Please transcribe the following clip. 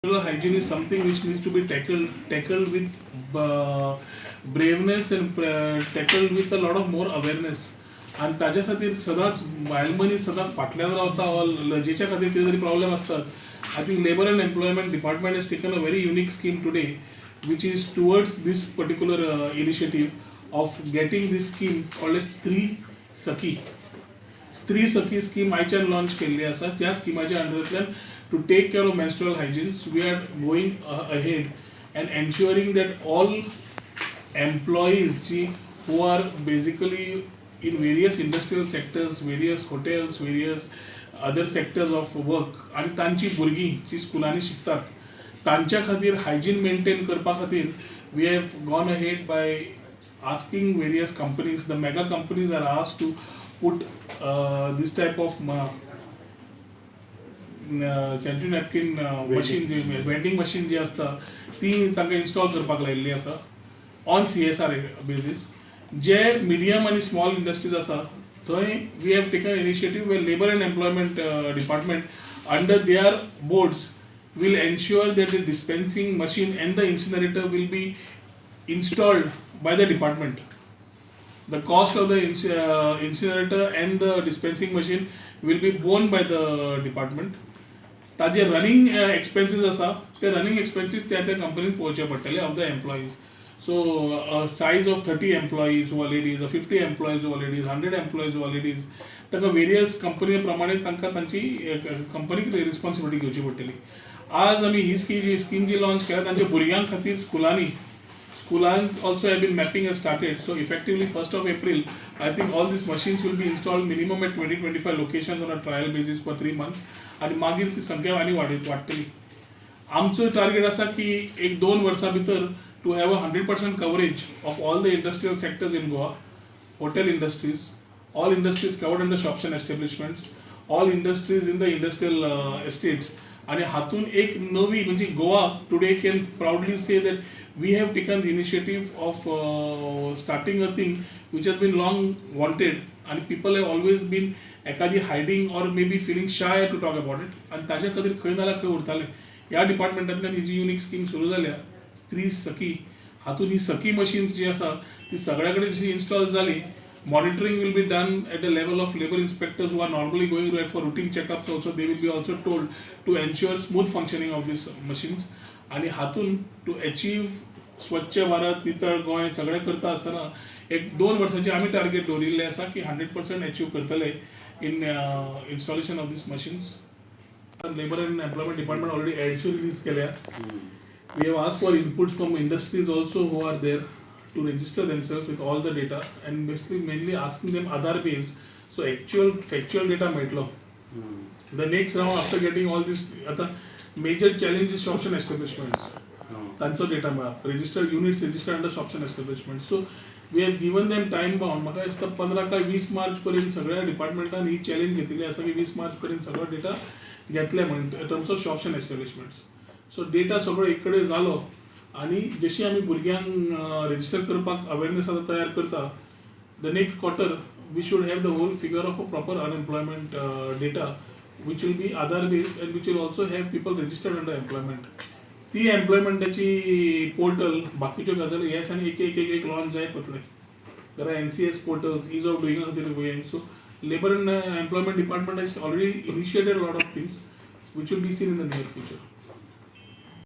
Menstrual hygiene is something which needs to be tackled with braveness and tackled with a lot of more awareness. आनी ताज्या खातीर सदांच बायल मनीस सदांच फाटल्यान रावता वा लजेच्या खातीर कितें तरी प्रॉब्लेम आसतात. I think Labour and Employment Department has taken a very unique scheme today, which is towards this particular initiative of getting this scheme called as स्त्री सखी. स्त्री सखी स्कीम आयच्यान लॉन्च केल्ली आसा. त्या स्किमाच्या अंडरांतल्यान, to take care of menstrual hygienes, we are going ahead and ensuring that all employees ji who are basically in various industrial sectors, various hotels, various other sectors of work आनी तांची भुरगीं जी स्कुलांनी शिकतात, तांच्या खातीर हायजीन मेंटेन करपा खातीर we have gone ahead by asking various companies. The mega companies are asked to put this type of sanitary napkin machine, ji vending machine जी आसता, ती तांकां इन्स्टॉल करपाक लायिल्ली आसा on CSR basis. J medium आनी स्मॉल इंडस्ट्रीज आसा, थंय we have taken initiative where Labour and Employment Department under their boards will ensure that the dispensing machine and the incinerator will be installed by the department. The cost of the incinerator and the dispensing machine will be borne by the department. ताजे running expenses आसा, ते running expenses त्या त्या कंपनीन पळोवचे पडटले of the employees. So size of 30 employees who are ladies, 50 employees who are ladies, 100 employees who are ladies, तांकां various company प्रमाणे तांकां तांची कंपनीक रिस्पॉन्सिबिलिटी घेवची पडटली. आज आमी ही स्कीम जी लॉन्च केल्या, तांच्या भुरग्यां खातीर स्कुलांनी, स्कुलांत also have been mapping has started. So effectively 1st of April, I think all these machines will be installed minimum at 20-25 locations on a trial basis for 3 months आनी मागीर ती संख्या आनी वाडटली. आमचो टार्गेट आसा की एक दोन वर्सां भितर to have a 100% coverage of all the industrial sectors in Goa, hotel industries, all industries covered under shops and establishments, all industries in the industrial estates. आणि हातून एक नवी म्हणजे Goa today can proudly say that we have taken the initiative of starting a thing which has been long wanted आणि people have always been एखादी hiding or maybe feeling shy to talk about it आनी ताज्या खातीर खंय ना जाल्यार खंय उरताले. ह्या डिपार्टमेंटांतल्यान ही जी युनीक स्कीम सुरू जाल्या स्त्री सखी, हातून ही सखी मशीन जी आसा ती सगळ्या कडेन जशी इन्स्टॉल जाली, monitoring will be done at the level of labor inspectors who are normally going right for routine checkups also. They will be also told to ensure smooth functioning of these machines. आणि हातून two achieve स्वच्छ भारत, नितळ गोंय सगळें करता आसतना एक दोन वर्सांचे आमी टार्गेट दवरिल्लें आसा की हंड्रेड पर्संट अचीव करतले in installation of these machines. Labour and Employment Department already एड्सूय release केल्या. We have asked for inputs from industries also who are there to register themselves with all the data and basically mainly asking them Aadhaar based, so actual factual data मेळटलो. The next round, after getting all this, आता major challenge is shops and establishments. तांचो data मेळप, registered units registered under shops and establishment. So we have given them time bound. म्हाका दिसता पंदरा काय वीस मार्च पर्यंत सगळ्या डिपार्टमेंटान ही चॅलेंज घेतिल्ली आसा की वीस मार्च पर्यंत सगळो डेटा घेतले म्हण in terms of shops and establishments. So data सगळो एक कडेन जालो आनी जशी आमी भुरग्यांक रजिस्टर करपाक अवेरनेस आतां तयार करता, the next quarter we should have the whole figure of a proper unemployment data, which will be Aadhaar based and which will also have people registered under employment. ती एम्प्लॉयमेंटाची पोर्टल, बाकीच्यो गजाली हे आनी एक एक एक एक लॉन्च जायत वतले. There are NCS portals, ease of doing खातीर. So Labour and Employment Department has already initiated lot of things which will be seen in the near future.